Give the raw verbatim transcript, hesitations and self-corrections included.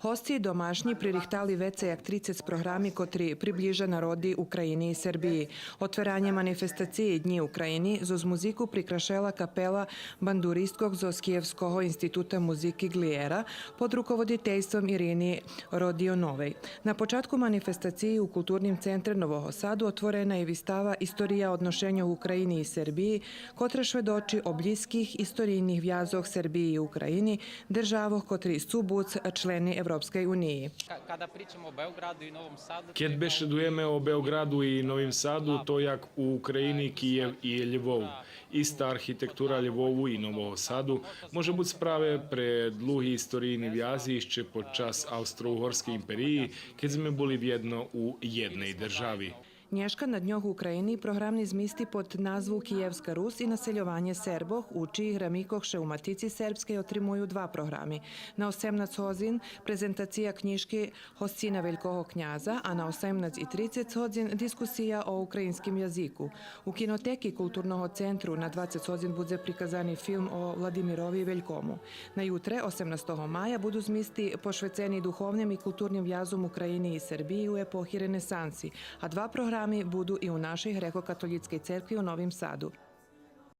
Госци домашнї пририхтали вецей як трицец програми котри приблїжа народи України и Сербиї. Отверанє манифестациї Днї України зоз музику прикрашела капела бандуристкох зоз Києвского института музики Глиєра под руководительством Ирини Родионовей. На початку манифестациї у Културним центре Нового Саду отворена и вистава История одношеньох України и Сербиї, котра шведочи о блїзких историйних вязох Сербиї и України, державох котри сцу буц члени Европскей униї. Ka-, kada pričamo o Beogradu i Novom Sadu, Кед бешедуєме о Беоґраду и Новим Саду, то як у України Києв и Львов. Иста архитектура Львову и Нового Саду може буц праве пре длуги историйни вязи ище под час Австро-Угорскей империї, кед зме були вєдно у єдней держави. Нєшка на Дньох України програмни змисти под назву Києвска Рус и насельованє Сербох у чиїх рамикох ше у Матици сербскей отримую два програми. На осемнац годзин презентация кнїжки Госцина велького княза, а на осемнац и трицец годзин дискусия о українским язику. У кинотеки Културного центру на двацец годзин будзе приказани филм о Владимирови Велькому. На ютре, осемнастого мая, буду змисти пошвецени духовним и културним вязом України и Сербиї у епохи ренесанси, а два програми буду и у нашей грекокатолїцкей церкви у Новим Саду.